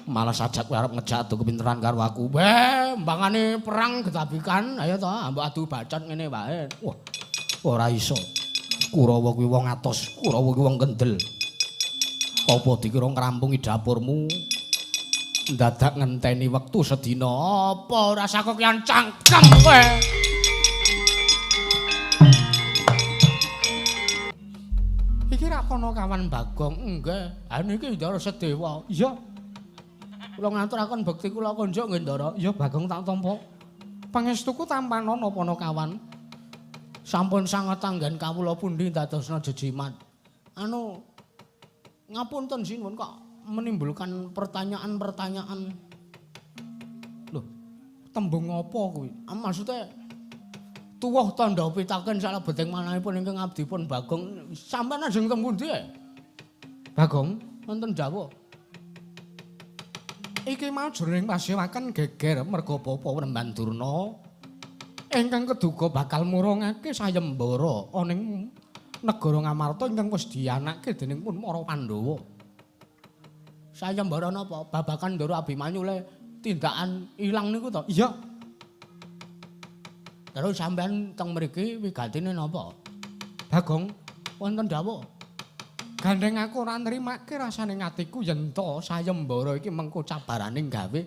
Malah sajak kowe arep ngejak adu kepinteran karo aku. Weh, mbangane perang getabikan, ayo to, ambok adu bacot ngene wae. Wah, ora iso. Kurawa kuwi wong atos, Kurawa kuwi wong kendel. Apa dikira ngrampungi dapurmu? Dadak ngenteni wektu sedina. Apa ora sakokian cangkem kowe? Iki ra kono kawan Bagong, nggih. Ha niki Ndara Sedewa. Iya. Kula ngaturaken bekti kula konjuk nggih Ndara. Iya Bagong tak tampa. Pangestuku tampanono pana kawan. Sampun sanget anggen kawula pundi dadosna jejimat. Anu ngapunten sinuwun kok menimbulkan pertanyaan-pertanyaan. Lho, tembung apa kuwi? Ah, maksude tuwuh tandha pitaken salebeting manahipun ingkang abdipun Bagong. Sampeyan ajeng teng pundi? Bagong, wonten dawuh. Iki mau jroning pasewakan geger merga bapa Wremban Durna ingkang keduga bakal murungake sayembara ana ing negara Ngamarta ingkang wis dianake dening pun para Pandhawa. Sayembara napa? Babagan Ndara Abimanyu le tindakan ilang niku to? Iya. Terus sampean teng mriki wigatine napa? Bagong, wonten dawuh. Gandeng aku ora nrimake rasane atiku yen to sayembara iki mengko cabaraning gawe.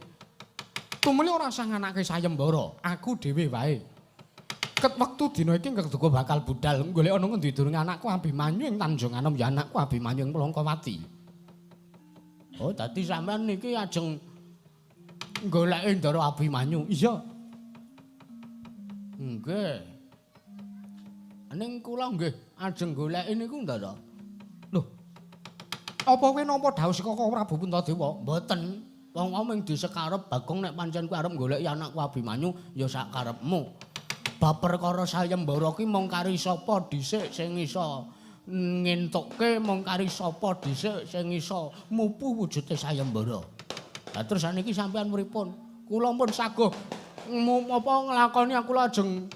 Tumuli ora usah nganake sayembara, aku dhewe wae. Ket wektu dina iki keduga bakal budal golek ana ngendi durung anakku Abimanyu ing Tanjung Anom ya anakku Abimanyu ing Plongkowati. Oh, dadi sampean niki ajeng goleki Ndara Abimanyu. Iya. Nggih. Ning kula nggih ajeng goleki niku Ndara. Lho. Apa kowe nampa dhawuh saka Prabu Puntadewa? Mboten. Wong ming disekarep Bagong nek pancen kowe arep goleki anakku Abimanyu ya sak karepmu. Bab perkara sayembara ki mung kari sapa dhisik sing iso ngentukke, mung kari sapa dhisik sing iso mupu wujude sayembara. Lah terus saniki sampean pripun? Kula pun saguh apa nglakoni aku lajeng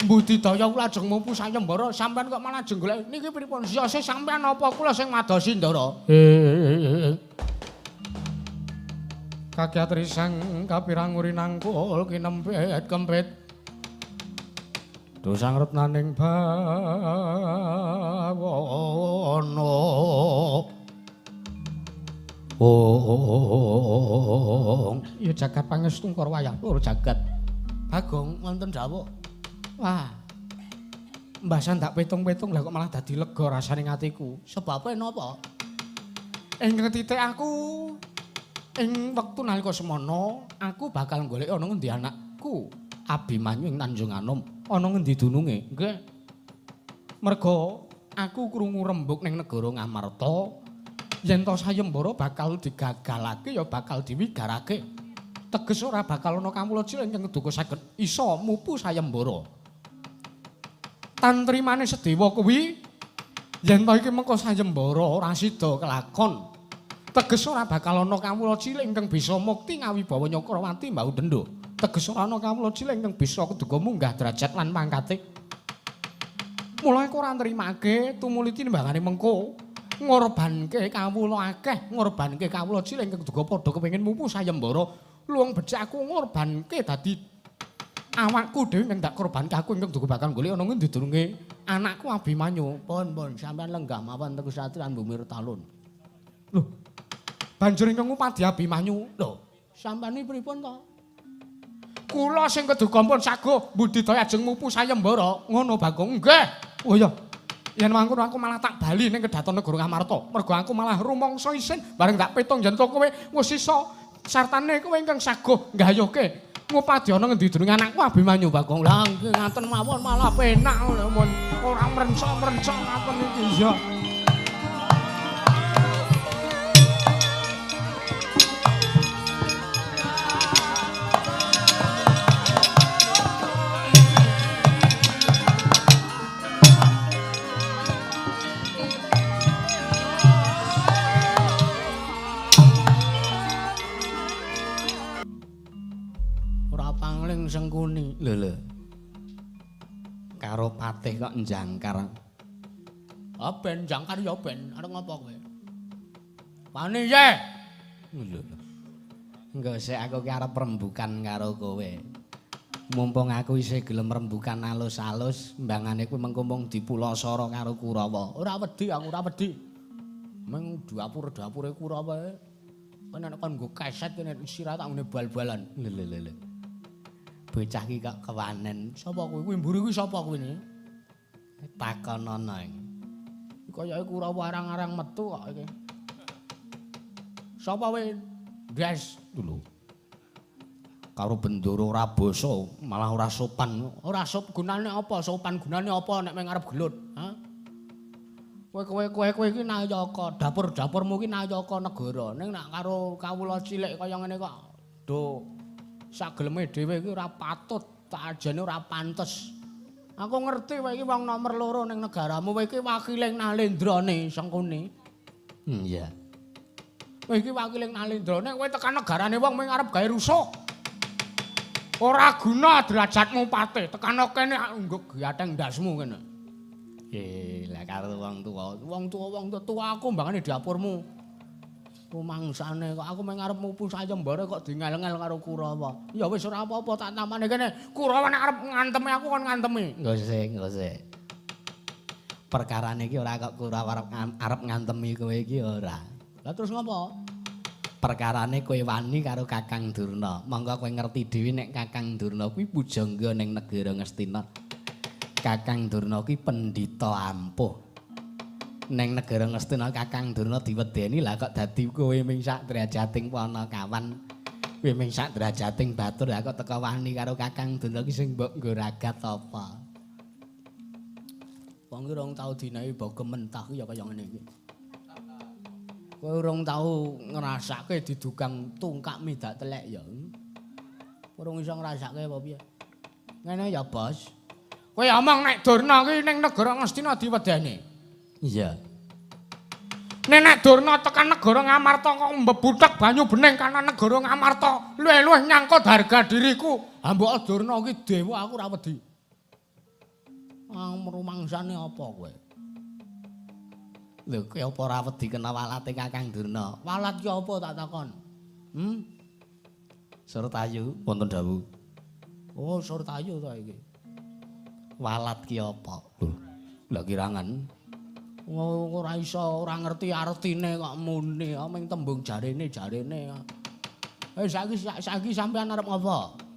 mbudidaya kula ajeng mupu sayembara, sampean kok malah ajeng golek niki pripun? Siyose sampean apa kula sing madosi Ndara? Kakyat risang kapirang urinangkul kinempit kempit. Dosang retnaning bawana. Oh, ya jagat pangestu karo wayah loro jagat. Bagong wonten dawuh. Wah. Mbasan tak petung-petung lah kok malah dadi lega rasane atiku. Sebabe napa? Ing titik aku ing wektu nalika semana aku bakal golek ana ngendi anakku Abimanyu ing Tanjung Anom. Ana ngendi dununge? Nggih. Merga aku krungu rembug ning negara Ngamarta yen to sayembara bakal digagalake ya bakal diwigarake. Teges ora bakal ana kawula cilik ingkang keduga saged iso mupu sayembara. Tantrimane Sedewa kuwi yen to iki mengko sayembara ora sida kelakon. Teges ora bakal ana kawula cilik ingkang bisa mukti ngawibawa Nyakrawati Mbau Dendha. Teges ora ana kawula cilik ingkang bisa keduga munggah derajat lan pangkate. Mula aku ora nrimake tumuli timbangane mengko ngorbanke kawula akeh, ngorbanke kawula cilik ingkang keduga padha kepengin mupu sayembara. Luwung becik aku ngorbanke dadi awakku dhewe ingkang tak korbanke aku ingkang duga bakal golek ana ngendi durunge anakku Abimanyu. Pun pun sampean lenggah mawon teng Satriyan Bumi Talun. Lho. Banjur ingkang ngupadi Abimanyu. Lho, sampean iki pripun to? Kula sing keduga pun saguh mbudidaya ajeng mupu sayembara. Ngono Bagong. Nggih. Oh iya. Yen mangkono aku malah tak bali ning kedaton negara Ngamarta. Mergo aku malah rumangsa isin bareng tak petung yen to kowe wis iso sartane kowe ingkang saguh nggayuhke ngupadi ana ngendi durunge anakku Abimanyu Bagong. Lah nggih ngaten mawon malah penak ngono mun ora mrencok-mrencok ngaten iki. Iya. Sengkuni. Lho lho. Karo patih kok njangkar. Ah ben jangkar ya ben, arep ngopo kowe? Wani ye. Lho lho. Engko sik aku ki arep rembukan karo kowe. Mumpung aku isih gelem rembukan alus-alus, mbangane kuwi mengko mung dipulasara karo Kurawa. Ora wedi aku, ora wedi. Meng dapur-dapure Kurawa. Kowe nek kon nggo keset kene sirah tak ngene bal-balan. Lho lho lho. Bocah ki kok kewanen. Sapa kuwi? Kuwi mburi kuwi sapa kuwi? Takonono iki. Kayake Kurawa arang-arang metu kok iki. Sapa kowe? Des lho. Karo Bendoro ora basa, malah ora sopan. Ora sop gunane apa? Sopan gunane apa nek meng arep gelut? Ha? Kowe iki nayaka, dapur-dapurmu iki nayaka negara. Ning nek karo kawula cilik kaya ngene kok do sageleme dhewe iki ora patut, tak ajane ora pantes. Aku ngerti kowe iki wong nomor loro ning negaramu, kowe iki wakiling Nalendrane Sengkuni. Iya. Kowe iki wakiling Nalendrane, kowe tekan negarane wong mung arep gawe rusuh. Ora guna derajatmu pate, tekan kene nggo gateng ndasmu kene. Lah karo wong tuwa, wong tuwa aku mbangane dapurmu. Rumangsane kok aku mung arep mupu sayembara kok dingel-ngel karo Kurawa. Ya wis ora apa-apa tak tampane kene. Kurawa nek arep ngantemi aku kon ngantemi. Nggih sik. Perkarane iki ora kok Kurawa arep ngantemi kowe iki ora. Lah terus ngopo? Perkarane kowe wani karo Kakang Durna. Monggo kowe ngerti dhewe nek Kakang Durna kuwi pujangga ning negara Ngastina. Kakang Durna kuwi pendhita ampuh. Ning negara Ngastina Kakang Durna diwedeni, lah kok dadi kowe ming sak drajating panakawan. Kowe ming sak drajating batur, lah kok teka wani karo Kakang Durna ki sing mbok nggo ragat apa? Wong ki rong tau dinahi bogem mentah ya kaya ngene iki. Kowe urung tau ngrasake didugang tungkak midak telek ya. Urung iso ngrasake apa piye? Ngene ya, Bos. Kowe omong nek Durna ki ning negara Ngastina diwedeni. Iya. Nek Durna tekan negara Ngamarta kok mbebutek banyu bening kana negara Ngamarta, luwih-luwih nyangkut harga diriku. Ha mbok Durna ki dewa aku ora wedi. Rumangsane apa kowe? Lho, kowe apa ora wedi kena walate Kakang Durna? Walat ki apa tak takon? Surtayu wonten dawuh. Oh, Surtayu ta iki. Walat ki apa? Lho, lha kirangan. Ora iso, ora ngerti artine kok muni, ming tembung jarene. Saiki sampean arep ngapa?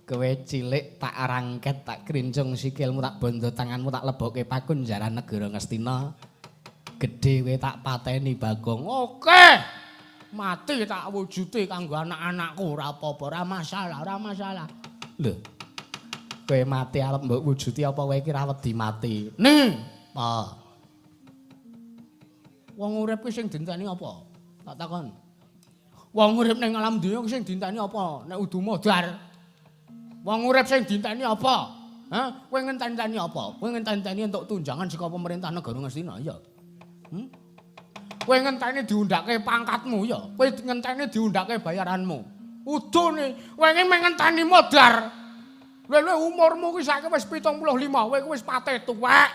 Kowe cilik tak rangket, tak krincung sikilmu, tak bondo tanganmu, tak lebokke pakunjaran negara Ngastina. Gedhe kowe tak pateni Bagong. Oke. Mati tak wujude kanggo anak-anakku, ora apa-apa, ora masalah, ora masalah. Lho. Kowe mati arep mbok wujuti apa kowe iki ra wedi mati? Nih, apa? Wong urip ki sing dinteni apa? Tak takon. Wong urip ning alam donya ki sing dinteni apa? Nek udu modar. Wong urip sing dinteni apa? Hah? Kowe ngenteni apa? Kowe ngenteni entuk tunjangan saka pemerintah negara Ngastina ya. Kowe ngenteni diundhake pangkatmu ya. Kowe ngenteni diundhake bayaranmu. Udune, kowe iki mung ngenteni modar. Lha umurmu ki saiki wis 75, kowe iki wis pate tuwek.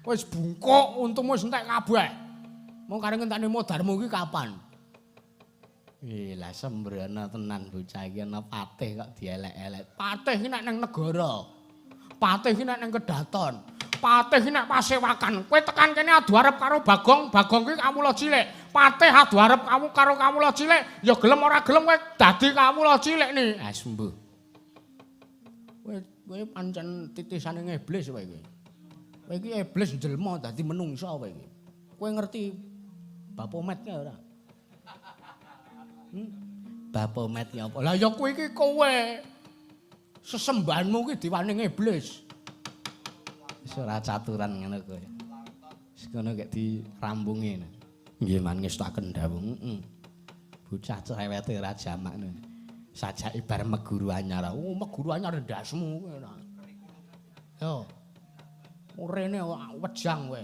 Wis bungkuk, untumu wis entek kabeh. Mung kare ngenteni modarmu iki kapan? Lah sembrono tenan bocah iki ana patih kok dielek-elek. Patih iki nek nang negara. Patih iki nek nang kedaton. Patih iki nek pasewakan. Kowe tekan kene adu arep karo Bagong, Bagong ki kawula cilik. Patih adu arep kamu karo kawula cilik, ya gelem ora gelem kowe dadi kawula cilik ni. Ah sembuh. Kowe pancen titisane iblis kowe iki. Kowe iki iblis njelma dadi menungsa kowe iki. Kowe ngerti Bapomet ka ora? Bapomet ki apa? Lah ya kowe iki kowe. Sesembahanmu ki diwenehi iblis. Wis ora caturan ngono kowe. Wis ngono gek dirambungi. Nggih man ngestaken dawuh. Heeh. Bocah cerewete ora jamak. Sajake bar meguru anyar. Oh, meguru anyar ndasmu kowe ora. Yo. Rene wejang kowe.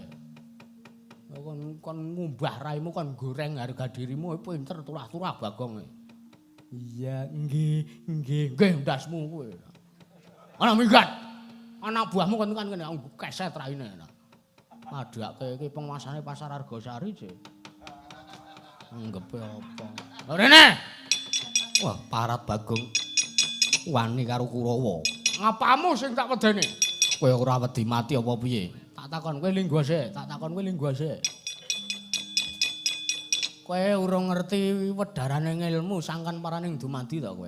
Kon ngumbah raimu, kon goreng harga dirimu, pinter turah-turah Bagong. Iya, nggih, nggih, nggih ndasmu kowe. Ana minggat. Anak buahmu kon kan kene keset raine. Padhake iki penguasane Pasar Argosari, Cek. Anggepe apa? Rene. Wah, parat Bagong. Wani karo Kurawa. Ngapamu sing tak wedeni? Kowe ora wedi mati apa piye? Tak takon kowe linggo sik, tak takon kowe linggo sik. Kowe urung ngerti wedharane ngelmu sangkan paraning dumadi ta kowe?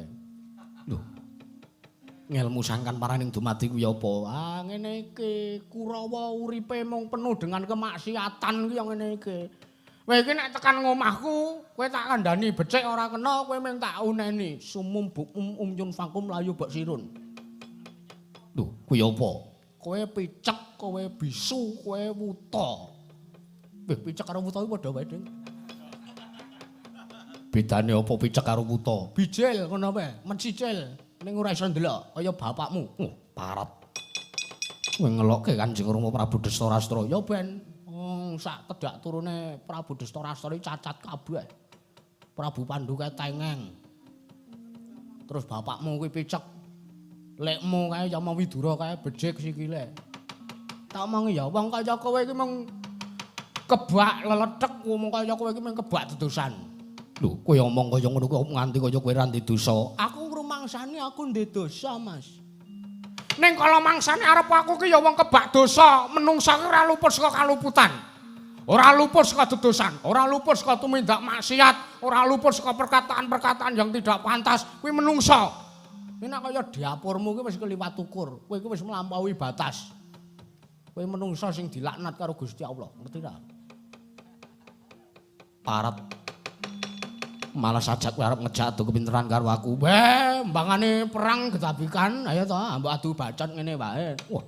Lho. Ngelmu sangkan paraning dumadi kuwi apa? Ah, ngene iki Kurawa uripe mung penuh dengan kemaksiatan kuwi ya ngene iki. Kowe iki nek tekan ngomahku, kowe tak kandhani becik ora kena, kowe mung tak uneni. Sumum bukum umyun fakum layu bok sirun. Lho, kuwi apa? Kowe picek, kowe bisu, kowe wuta. Wih, picek karo wuta kuwi padha wae, Ding. Bedane apa picek karo wuta? Bijil ngono wae, mencicil ning ora iso ndelok kaya bapakmu. Oh, parat. Kowe ngelokke Kanjeng Rama Prabu Destarastra. Ya ben sak tedak turune Prabu Destarastra iki cacat kabeh. Prabu Pandu kae tengeng. Terus bapakmu kuwi picek. Lekmu kae Yama Widura kae becik sikile. Tak omongi ya wong kaya kowe iki mung kebak lelethek, wong kaya kowe iki mung kebak dedosan. Lho, kowe omong kaya ngono kuwi nganti kaya kowe ra ndek dosa. Aku ngrumangsani aku ndek dosa, Mas. Ning kala mangsane arep aku ki ya wong kebak dosa, menungsa ki ora luput saka kaluputan. Ora luput saka dedosan, ora luput saka tumindak maksiat, ora luput saka perkataan-perkataan yang tidak pantas. Kuwi menungsa. Nek kaya dapurmu ki wis keliwat ukur, kowe ki wis mlampaui batas. Kowe menungsa sing dilaknat karo Gusti Allah, ngerti ta? Parat. Malah sajak kowe arep ngejak adu kepinteran karo aku. Weh, mbangane perang gedabikan, ayo ta, mbok adu bacot ngene wae. Wah,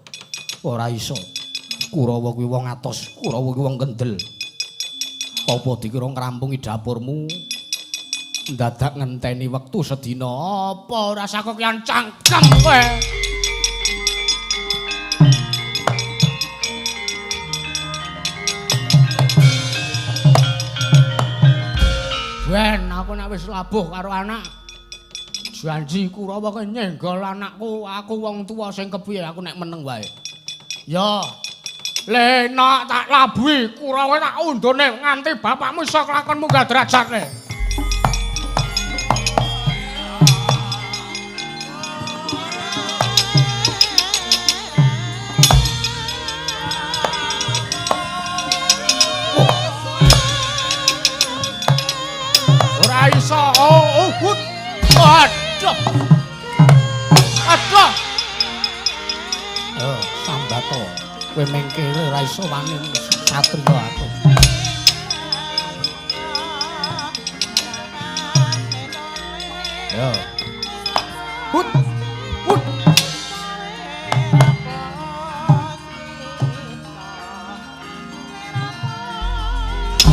ora iso. Kurawa kuwi wong atos, Kurawa kuwi wong kendel. Apa dikira ngrampungi dapurmu? Ndadak ngenteni wektu sedina. Apa ora sakokian cangkem kowe? Ben, aku nek wis labuh karo anak, janji Kurawa kowe nyenggol anakku, aku wong tuwa sing kepiye aku nek meneng wae. Ya. Le nak tak labuhi Kurawa tak undone nganti bapakmu iso kelakon munggah derajate. Ora iso. Oh, oh, aduh. Aduh. Oh, sambato. Kowe mengkere ora iso wani satriya aku. Yo. Hut. Hut.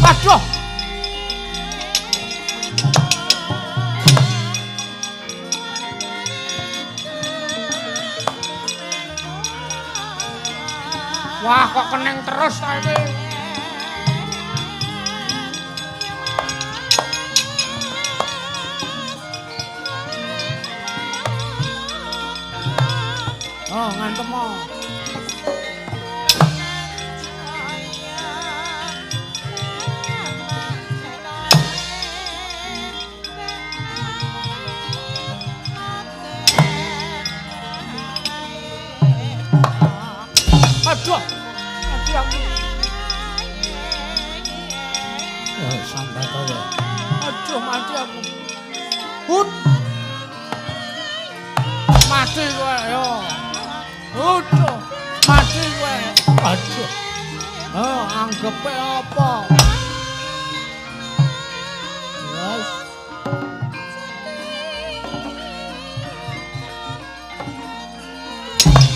Aduh. Wah, kok keneng terus ta iki? Oh, ngantem mo. Aduh. Mati aku. Ya sambat kowe. Aduh, mati aku. Hut. Mati kowe yo. Aduh, mati kowe. Aduh. Oh, anggepe apa? Yes.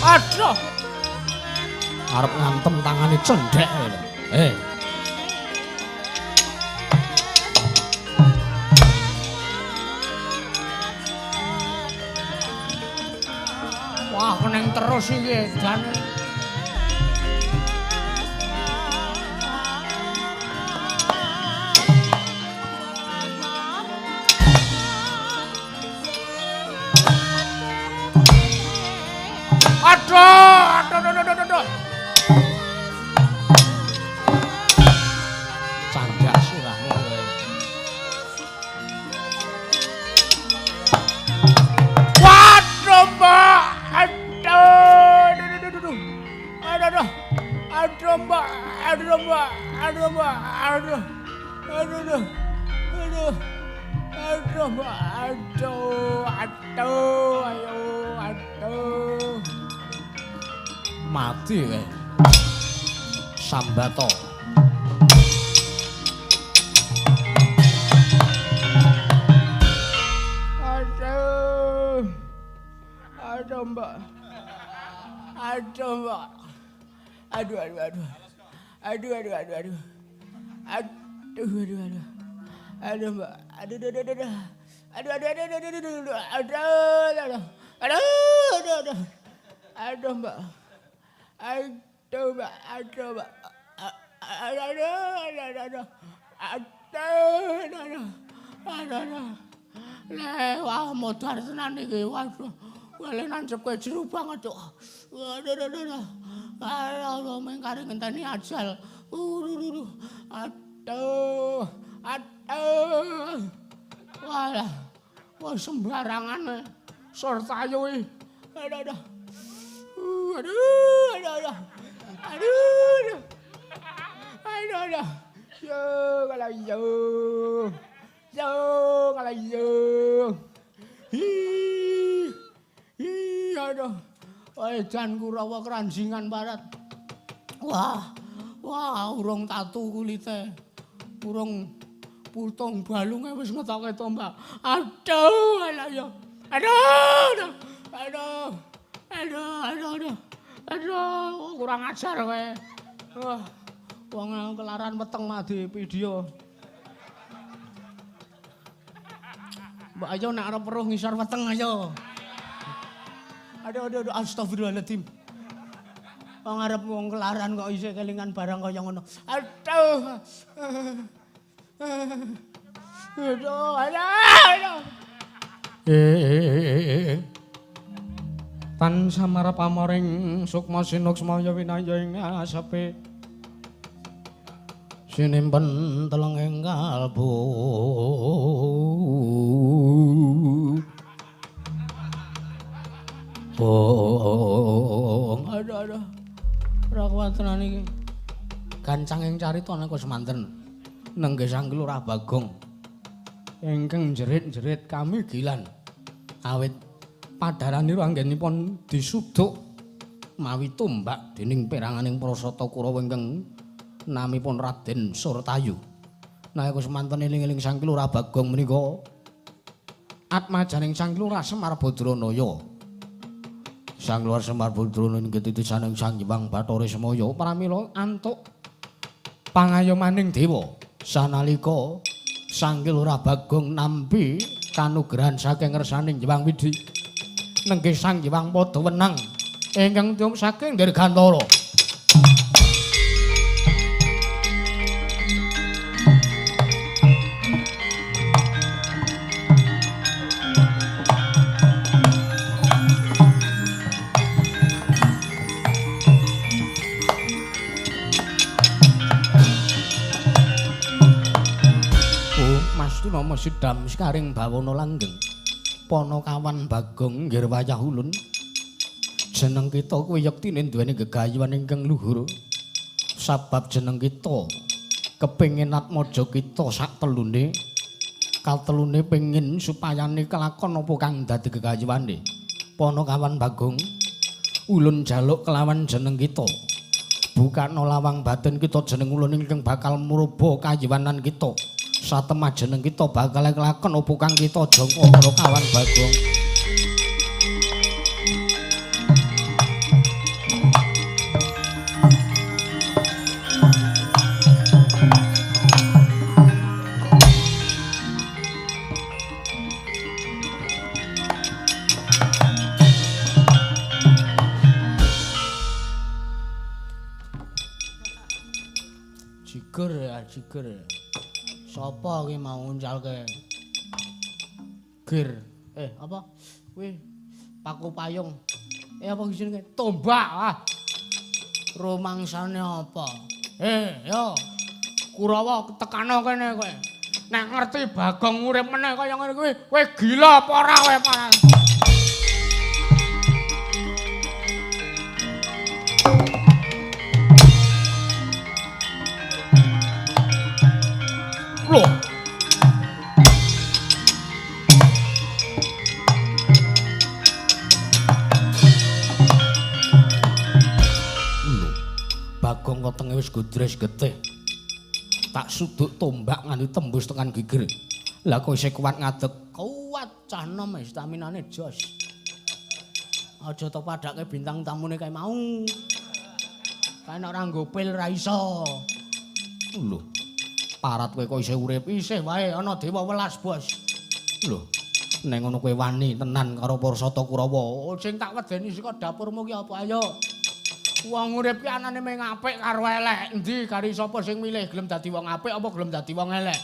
Aduh. Arep ngantem tangane cendhek lho. Eh. Wah, keneng terus iki edan. Aduh, aduh, aduh, aduh, aduh. Candak sirahmu kowe. Aduh, Mbak. Aduh, aduh, ayo, aduh. Mati kowe. Sambato. Aduh. Aduh, Mbak. Aduh, Mbak. Aduh, aduh, aduh. Aduh, aduh, aduh, aduh. Aduh, aduh, aduh. Aduh, Mbak. Aduh, aduh, aduh, aduh. Aduh, aduh, aduh, aduh, aduh, aduh, aduh, aduh, aduh, aduh, aduh. Aduh, Mbak. Aduh, Mbak. Aduh, Mbak. Aduh, aduh, aduh, aduh. Aduh, aduh, aduh, aduh. Le, wah, modar tenan iki. Waduh. Wale nancepke jeru banget kok. Aduh, aduh, aduh. Aduh, mengkare ngenteni ajal. Aduh. Aduh. Walah. Wah, sembarangan. Surtayu iki. Aduh, aduh. Aduh, aduh, aduh. Aduh. Aduh, aduh. Yo, kalau yo. Yo, kalau yo. Hi. Hi, aduh. Edan Kurawa keranjingan barat. Wah. Wah, urung tatu kulite. Urung putung balunge wis ngetoke tombak. Aduh, alah ya. Aduh, aduh. Aduh. Aduh, aduh, aduh. Aduh, kurang ajar kowe. Wah, wong kelaran weteng mah di video. Mbak ayo nek arep weruh ngisor weteng ayo. Aduh, aduh, aduh, astagfirullahaladzim. Wong arep wong kelaran kok isih kelingan barang kaya ngono. Aduh. Aduh, aduh, aduh. Tan samara pamoring sukma sinuksmaya winaya ing asepe. Sinimpen teleng ing kalbu. Oh, aduh, aduh. Ora kuat tenan iki. Gancang ing carita nek semanten. Nenggih Sang Lurah Bagong ingkang jerit-jerit kamigilan. Awit padharanira anggenipun disuduk mawi tombak dening peranganing Prasata Kurawa ingkang namipun Raden Surtayu. Nalika semanten eling-eling Sang Lurah Bagong menika atmajaning Sang Lurah Semar Badranaya. Sang Lurah Semar Badranaya inggih titisaning Sang Hyang Bathara Semaya pramila antuk pangayomaning dewa. Sanalika Sang Lurah Bagong nampi kanugrahan saking ngersaning Hyang Widhi, nenggih Sang Hyang padha wenang ingkang tium saking dirgantara. Nama sidam sekaring bawana langgeng Panakawan Bagong nggir wayah ulun. Jeneng kita kuwi yektine duweni gegayuhan ingkang luhur. Sabab jeneng kita kepengin atmaja kita sak telune, katelune pengin supayane kelakon apa kang dadi gegayuhane. Panakawan Bagong, ulun jaluk kelawan jeneng kita. Bukakno lawang batin kita jeneng ulun ingkang bakal muruba kayuwanan kita. Satemah jeneng kita bakal kelakon apa kang kita jangka Panakawan Bagong. Jiger ya, jiger. Sapa iki mau nguncalke? Gir. Apa? Kuwi paku payung. Apa jenenge? Tombak. Ah. Rumangsane apa? Yo. Kurawa tekano kene kowe. Nek ngerti Bagong urip meneh kaya ngene kuwi, kowe gila apa ora kowe, Pak? Loh. Wetenge wis gondres getih. Tak suduk tombak nganti tembus tekan gigir. Lah kok isih kuat ngadeg? Kuat cah nom staminane jos. Aja tok padake bintang tamune kae mau. Kae nek ora nggo pil ra iso. Lho. Parat kowe kok isih urip? Isih wae ana dewa welas, Bos. Lho. Nek ngono kowe wani tenan karo para Sata Kurawa. Sing tak wedeni saka dapurmu ki apa ayo? Wong urip ki anane mung apik karo elek. Endi kari sapa sing milih gelem dadi wong apik apa gelem dadi wong elek?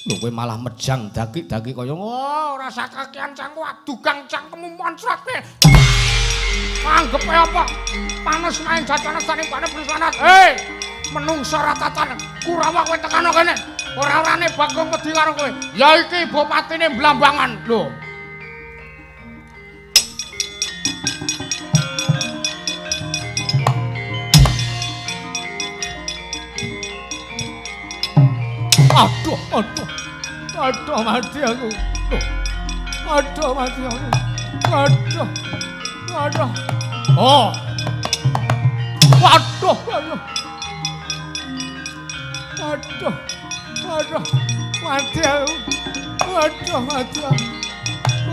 Lho kowe malah mejang daki-daki kaya oh, ora sakakean cangku adugang cangkemmu moncrot kowe. Anggepe apa? Panes main jajane saning pane prisanat. Hei, menungsa ratatan Kurawa kowe tekano kene. Ora-orane Bagong wedi karo kowe. Ya iki bupatine Blambangan. Lho. Aduh, aduh. Aduh mati aku. Loh. Aduh mati aku. Aduh. Aduh. Oh. Waduh, aduh. Aduh. Aduh. Mati aku. Aduh, mati aku.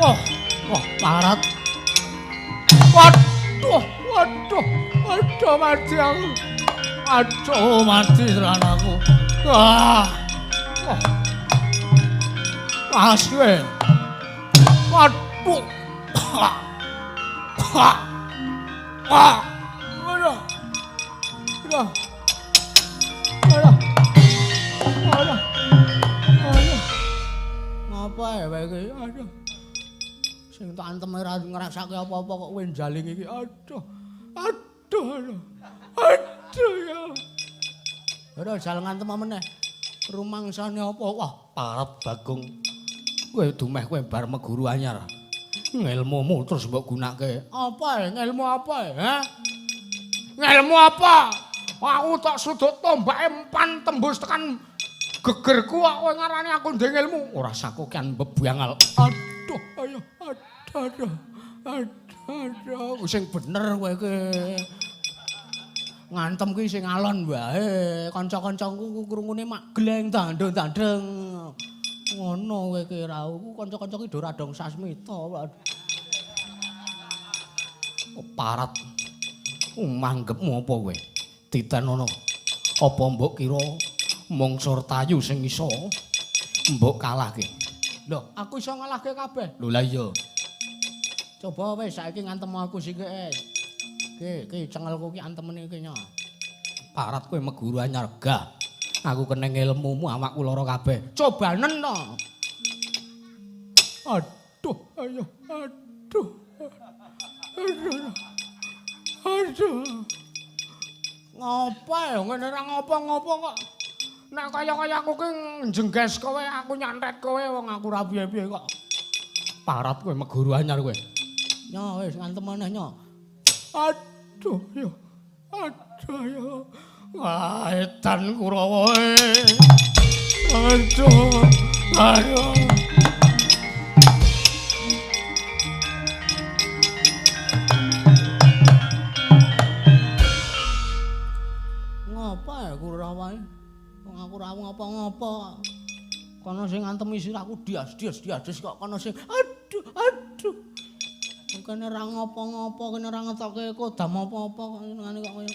Oh, oh, parat. Waduh, waduh. Aduh mati aku. Aduh mati tenan aku. Ah. Oh. Aswe. Waduh. Ah. Ah. Aduh. Aduh. Aduh. Aduh. Aduh. Ngapa ya kowe iki? Aduh. Sing tak antem ora ngrasake apa-apa kok kowe njaling iki. Aduh. Aduh. Aduh. Aduh ya. Ora jal ngantem meneh. Rumangsane apa? Wah, parat Bagong. Kowe dumeh kowe bar meguru anyar. Ngelmumu terus mbok gunake. Apa ngelmu apa, ha? Ngelmu apa? Aku tak sudut tombake empan tembus tekan gegerku kok kowe ngarani aku ndek ngelmu. Ora sakokean bebangal. Aduh, ayo, aduh, aduh. Aduh, sing bener kowe iki. Ngantem ki sing alon wae. Kanca-kancaku krungune mak gleng tandheng-tandheng. Ngono kowe iki ra kanca-kanca ki do ora dong sasmita. Oh, parat. Manggepmu apa kowe? Titenono. Apa mbok kira mung Surtayu sing iso mbok kalahke? Lho, aku iso ngalahke kabeh. Lho lah iya. Coba wis saiki ngantem aku sik. Ki, ki cengelku ki antemene iki nya. Parat kowe meguru anyar gah. Aku kena ilmumu awakku lara kabeh. Cobanen to. Aduh, ayo, aduh. Aduh. Aduh. Ngopo ya ngene ora ngopo-ngopo kok. Nek kaya-kaya aku ki njengges kowe, aku nyantet kowe wong aku ora piye-piye kok. Parat kowe meguru anyar kowe. Nyo wis ngantem meneh nyo. Aduh ya. Aduh ya. Wah, edan Kurawa. Aduh. Aduh. Ngopo ya Kurawa? Wong aku ora ngopo-ngopo. Kono sing ngantemi sirahku dias-dias dias kok kono sing aduh aduh. Kene ora ngopo-ngopo, kene ora ngetoke kodam apa-apa kok ngene kok kaya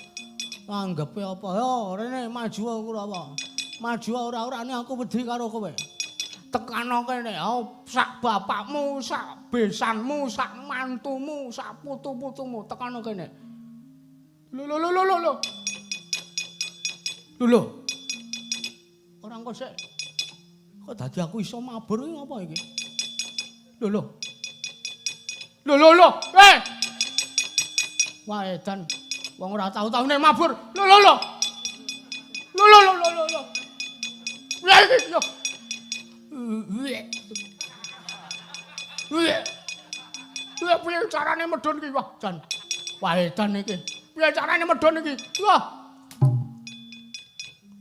anggepe apa. Yo rene maju Kurawa. Maju ora-orane aku wedi karo kowe. Tekano kene, sak bapakmu, sak besanmu, sak mantumu, sak putu-putumu tekano kene. Lho lho lho lho lho. Lho lho. Ora engko sik. Kok dadi aku iso mabur iki ngapa iki? Lho lho. Lho lho lho. Eh. Wah edan. Wong ora tau-taune mabur. Lho lho lho. Lho lho lho lho lho. Lha iki yo. Lha piye carane medhun iki? Wah, jan. Wah edan iki. Piye carane medhun iki? Wah.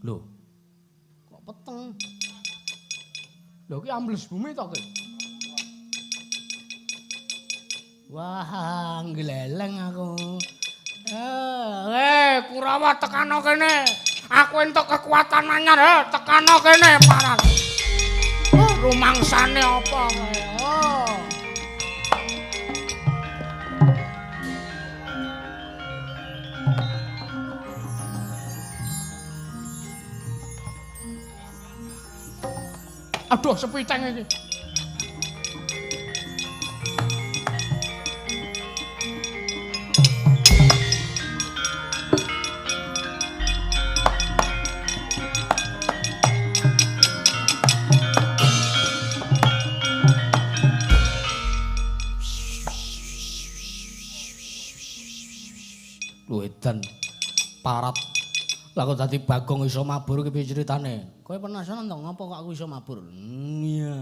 Lho. Kok peteng. Lho iki ambles bumi to ki? Wah, ngleleng aku. Kurawa tekano kene. Aku entuk kekuatan anyar, tekano kene parat. Rumangsane apa kowe? Oh. Aduh, sepiteng iki. Edan parat. Lah kok dadi Bagong iso mabur ki piye critane? Kowe penasaran to ngopo kok aku iso mabur? Iya.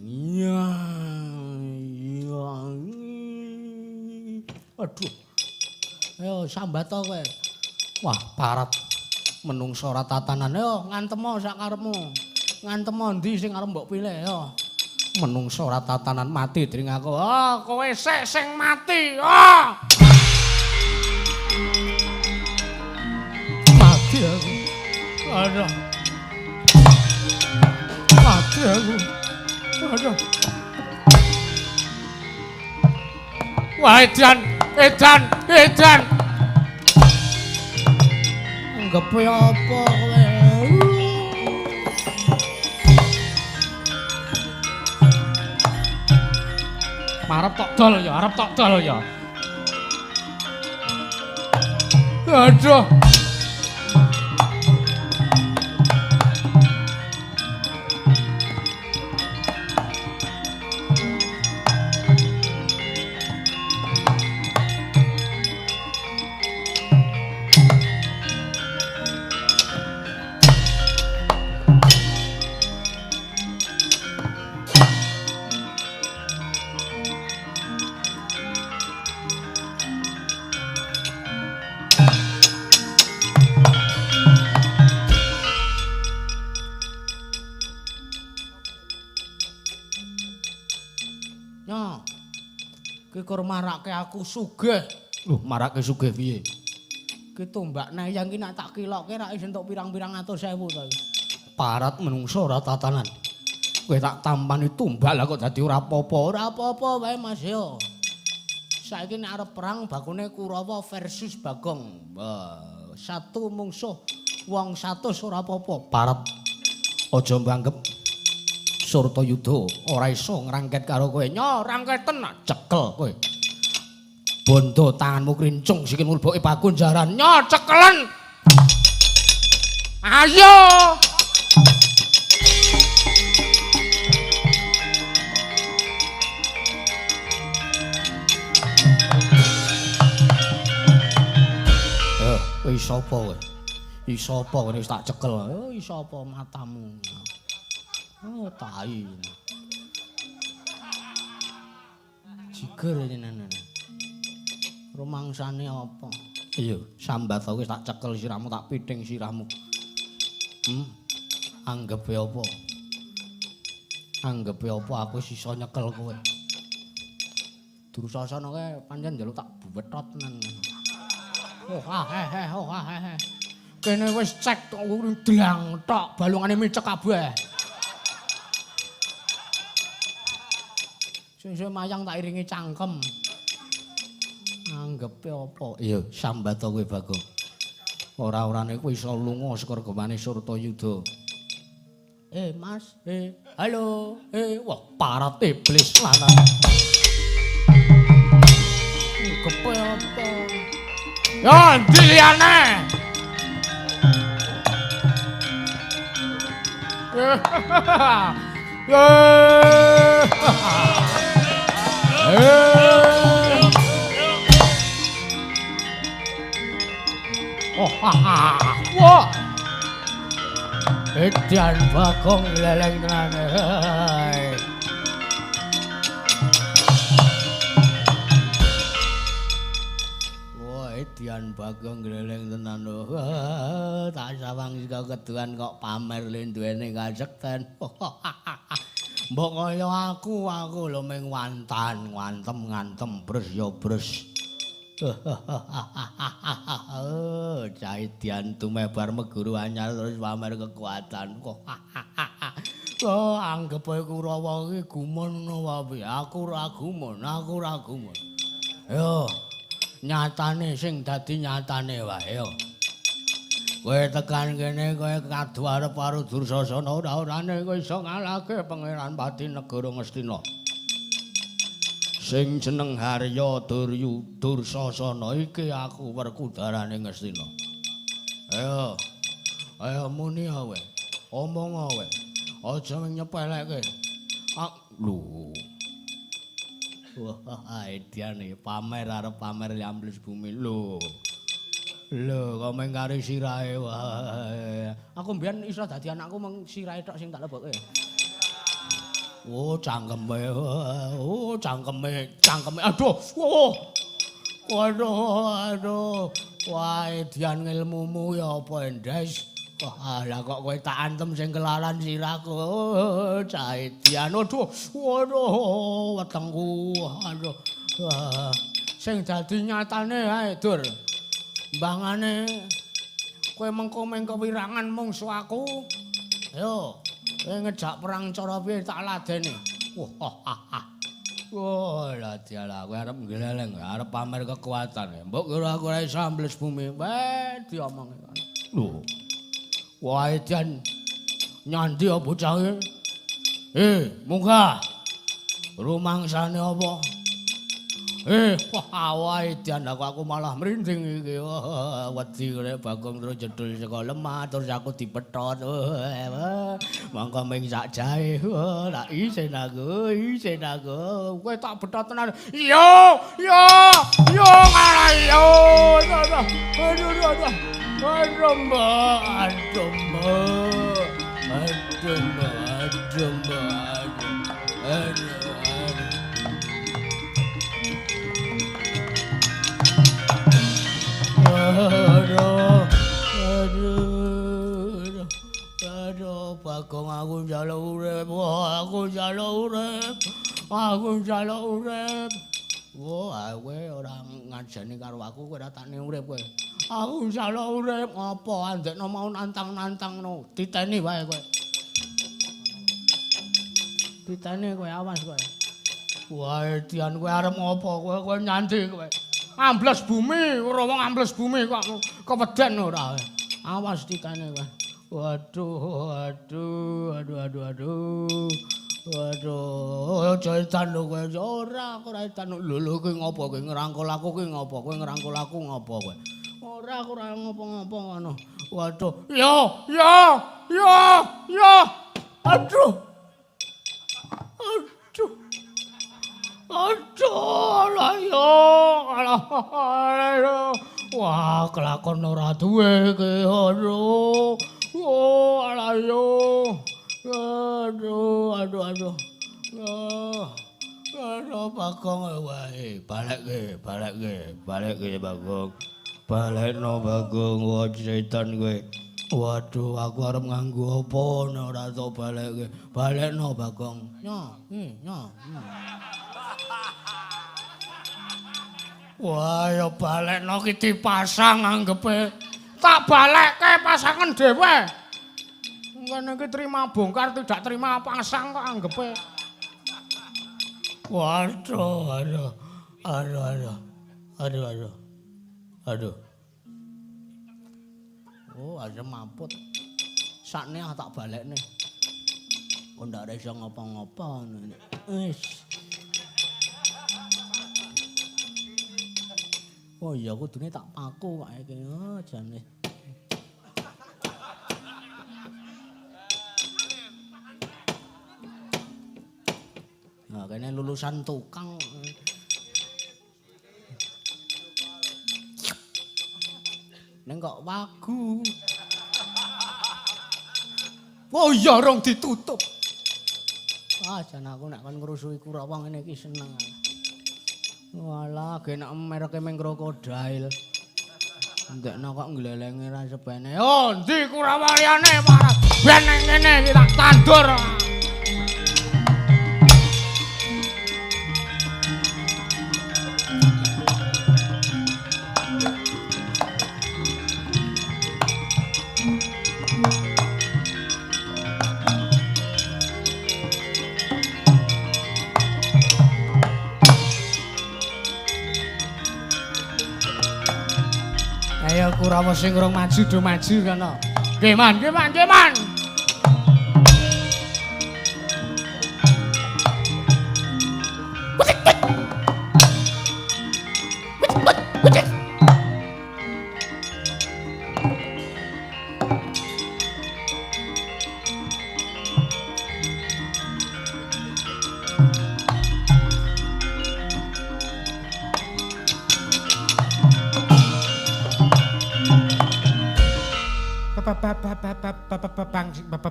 Iya. Iya. Aduh. Ayo sambat to kowe. Wah, parat. Menungso ora tatanan. Ayo ngantemo sak karepmu. Ngantemo ndi sing arep mbok pilih ayo. Menungso ora tatanan mati dring aku. Ah, kowe sik sing mati. Ah. Mati aku. Aduh. Mati aku. Aduh. Wah, edan, edan, edan. Anggepe apa kowe? Arep tok dol ya, arep tok dol ya. Aduh. Kur marake aku sugih. Lho, marake sugih piye? Ki tombak nayang ki nek tak kiloke rak iso entuk pirang-pirang atus ewu to. Parat menungso ora tatanan. Kowe tak tampani tumbak lah kok dadi ora apa-apa. Ora apa-apa wae Mas yo. Saiki nek arep perang bakune Kurawa versus Bagong. Wah, satu mungsuh wong 100 ora apa-apa. Parat. Aja mbanggep Surtayuda ora iso ngrangket karo kowe. Nyo, rangketen cekel kowe. Bondo tanganmu krincung sikil mleboke pakunjaran. Nyo, cekelen. Ayo. Kowe iso apa kowe? Iso apa kowe wis tak cekel? Oh, iso apa matamu? Oh, tai. Jiger jenengan. Rumangsane apa? Iya, sambat wis tak cekel sirahmu, tak piting sirahmu. Anggepe apa? Anggepe apa aku wis iso nyekel kowe. Durusasana kae pancen njaluk tak buwetot tenan. Oh, ah he oh ah he. Kene wis cek tok dlang tok, balungane micek kabeh. Sing mayang tak iringi cangkem. Anggepe apa? Iya, sambat kowe Bagong. Ora-orane kuwi iso lunga saka regemane Surtayuda. Mas, halo, wah parat iblis lanang. Anggepe apa? Yo, endi liyane? Oh, wah. Edan Bagong leleng tenan. Wah, Edan Bagong gleleng tenan lho. Tak sawang saka keduan kok pamer le duwene kasekten. Mbok kaya aku lho ming wantan, ngantem, ngantem, bres ya bres. Caidian tumebar meguru anyar terus pamer kekuatan kok. Oh, anggep ae Kurawa iki gumun ngono wae. Aku ora gumun, aku ora gumun. Yo, nyatane sing dadi nyatane wae yo. Kowe tekan kene kowe kadu arep karo Dursasana ora-orane kowe iso ngalahke Pangeran Pati Negara Ngastina. Sing jeneng Harya Duryu Dursasana iki aku werkudarane Ngastina. Ayo. Ayo muni kowe. Omong kowe. Aja nyepelekke. Lho. Wah, ediane pamer arep pamer ambles bumi lho. Lho, kok mung kari sirahe wae. Aku mbiyen iso dadi anakku mung sirahe tok sing tak lebokke. Oh, cangkeme. Oh, cangkeme, cangkeme. Aduh. Oh. Waduh, aduh. Wah, edian ngilmumu ya apa, Endes? Wah, lah kok kowe tak antem sing kelaran sirahku. Oh, cah edian. Aduh, waduh, wetengku. Aduh. Wah, sing dadi nyatane ae, Dur. Mbangane kowe mengko meng kewirangan mungsu aku. Ayo, kowe ngejak perang cara piye tak ladeni. Wah, wah, lah dialah kowe arep ngleleng, arep pamer kekuatan. Mbok kira aku ora iso ambles bumi. Weh, diomongi. Lho. Wah, edan nyandi apa bocah iki? Munggah. Rumangsane apa? Wah, edan aku malah merinding iki. Wedi kene Bagong terus jedul saka lemah terus aku dipetot. Mongko ming sak jahe. Tak isin aku, isin aku. Kowe tak betot tenan. Yo, yo, yo ngalah yo. Aduh, aduh, aduh. Aduh, mbak, aduh, mbak. Aduh, mbak, aduh, mbak. Aduh. Aduh, aduh, aduh, Bagong aku njaluk urip, aku njaluk urip, aku njaluk urip. Wah, kowe ora ngajeni karo aku, kowe ora takne urip kowe. Aku njaluk urip, apa andekno mau nantang-nantangno, titeni wae kowe. Titeni kowe, awas kowe. Wah, edian kowe arep ngopo kowe, kowe nyandi kowe. Ambles bumi, ora wong ambles bumi kok keweden ora. Awas titane kowe. Waduh, aduh, aduh, aduh, aduh. Waduh, aja edan lho kowe. Ora, aku ora edan. Lho, lho kowe ngopo kowe ngrangkul aku kowe ngopo? Kowe ngrangkul aku ngopo kowe? Ora, aku ora ngopo-ngopo ngono. Waduh. Yo, yo, yo, yo. Aduh. Aduh. Aduh, lah yo, alah, aduh. Wah, kelakon ora duwe iki, aduh. Oh, alah yo. Aduh, aduh, aduh. Aduh, Bagong wae, balekke, balekke, balekke Bagong. Balekno Bagong, wah setan kowe. Waduh, aku arep nganggo apa nek ora tok balekke. Balekno Bagong. Nyo, nyo. Wah, ya balekno ki dipasang anggepe. Tak balekke pasangan dhewe. Ngene iki terima bongkar tidak terima pasang kok anggepe. Waduh, aduh. Aduh, aduh. Aduh, aduh. Aduh. Oh, aja mamput. Sakne ah tak balekne. Kok ndak iso ngopo-ngopo ngono. Wis. Oh iya, kudune tak paku kok iki. Oh, jane. Nah, kene lulusan tukang. Neng kok wagu. Oh iya, rong ditutup. Ah, jan aku nek kon ngrusuhi Kurawa ngene iki seneng. Walah, genak mereke meng krokodil. Ndekno kok nglelenge ra sebene. Oh, ndi Kurawa liyane parah. Ben nang kene iki tak tandur. Kurawa sing urung maju do maju kono. Nggih, Man, nggih, Man, nggih, Man.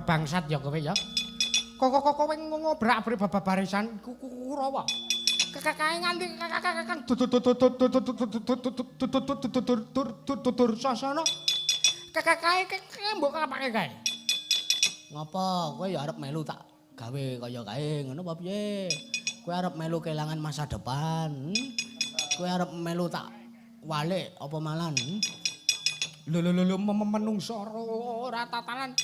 Bangsat ya kowe ya. Kok kowe ngobrak-abrik barisan Kurawa. Kekakae nganti kakak Dursasana. Kekakae mbok kapake kae. Ngopo kowe ya arep melu tak gawe kaya kae ngono apa piye? Kowe arep melu kelangan masa depan. Kowe arep melu tak walik apa malan? Lho lho lho menungso ora tatanan.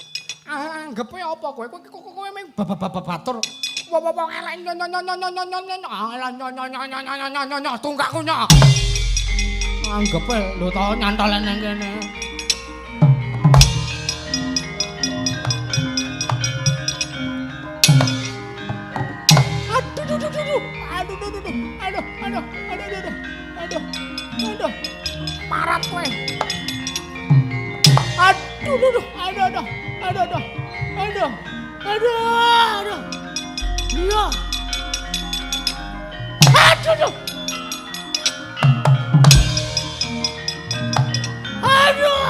Anggepe apa kowe? Kowe mung batur. Wong elek nyo nyo nyo nyo nyo nyo nyo nyo nyo tungkakku nyo. Anggepe lho to nyantolen nang kene. Aduh aduh aduh aduh aduh aduh aduh aduh aduh parat kowe. Aduh aduh aduh aduh aduh aduh aduh aduh iya aduh aduh aduh.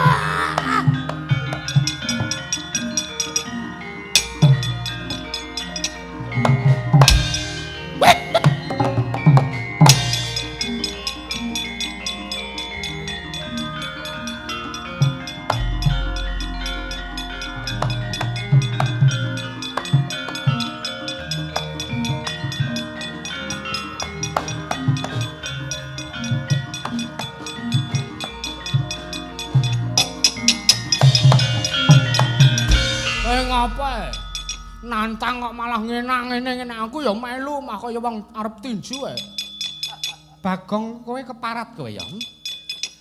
Apa nantang kok malah ngene ngene aku ya melu mah kaya wong arep tinju ae. Bagong kowe keparat kowe ya.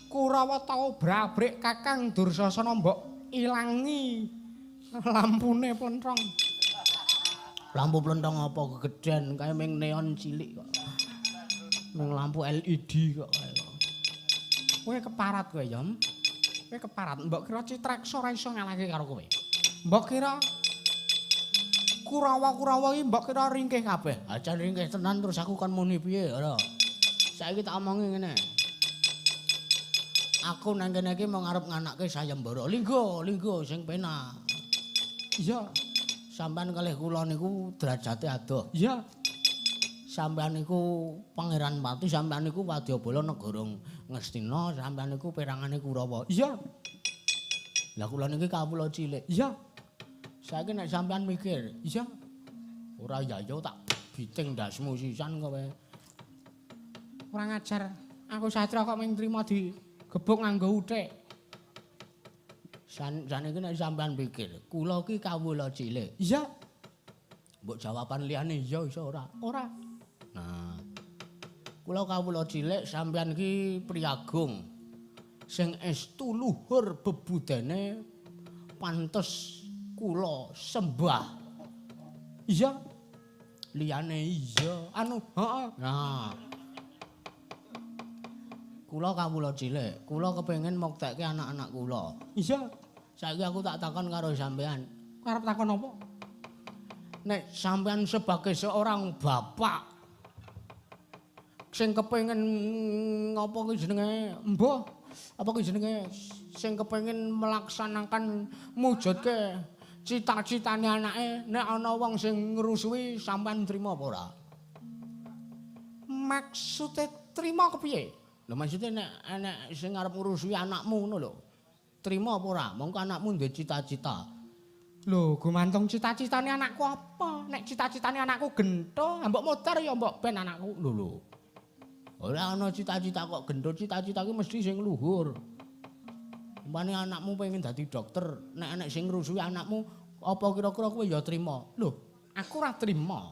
Kurawa tau brabrik Kakang Dursasana mbok ilangi lampune plenthong. Lampu plenthong apa kegeden kae ming neon cilik kok. Ming lampu LED kok kae. Kowe keparat kowe ya. Kowe keparat mbok kira Citreksa ora iso ngalahke karo kowe. Mbok kira Kurawa-kurawa iki mbok kira ringkih kabeh. Aja ringkih tenan terus aku kon muni piye ora. Saiki tak omongi ngene. Aku nang kene iki mung arep nganake sayembara. Linggo, linggo sing penak. Iya. Sampeyan kalih kula niku derajate adoh. Iya. Sampeyan niku Pangeran Pati, sampeyan niku wadyabala negara Ngastina, sampeyan niku perangane Kurawa. Iya. Lah kula niki kawula cilik. Iya. Saiki nek sampean mikir, iya. Ora ya ya tak biting ndasmu sisan kowe. Kurang ajar. Aku satra kok mung trimo digebuk nganggo uthik. Saniki nek sampean pikir, kula iki kawula cilik. Iya. Mbok jawaban liyane iya iso ora? Ora. Nah. Kula kawula cilik sampean iki priyagung. Sing estu luhur bebudene pantes kula sembah. Iya. Liyane iya. Anu, heeh. Nah. Kula kawula cilik, kula kepengin muktekke anak-anak kula. Iya. Saiki aku tak takon karo sampean. Arep takon apa? Nek sampean sebagai seorang bapak sing kepengin apa ki jenenge? Mbah, apa ki jenenge sing kepengin melaksanakan mujudke cita-citane anake, nek ana wong sing ngrusuhi sampean trima apa ora? Maksude trima kepiye? Lho maksude nek enek sing arep ngrusuhi anakmu ngono lho. Trima apa ora? Mongko anakmu duwe cita-cita. Lho, gumantung cita-citane anakku apa? Nek cita-citane anakku gentho, mbok muter ya mbok ben anakku. Lho lho. Ora ana cita-cita kok gentho, cita-cita ki mesti sing luhur. Umpamane anakmu pengen dadi dokter, nek enek sing ngrusuhi anakmu, apa kira-kira kowe ya trima? Lho, aku ora trima.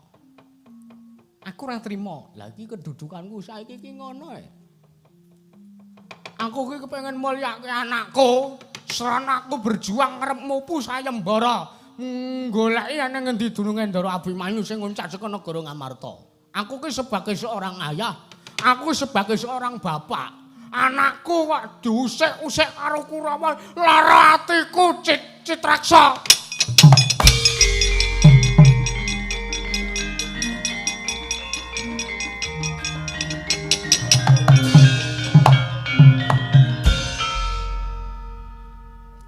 Aku ora trima. Lah iki kedudukanku saiki iki ngono e. Aku ki kepengin mulyake anakku. Srana aku berjuang arep mupu sayembara. Goleki ana ngendi dununge Ndara Abimanyu sing nguncak saka negara Ngamarta. Aku ki sebagai seorang ayah, aku sebagai seorang bapak. Anakku kok diusik-usik karo Kurawa, lara atiku Citraksa.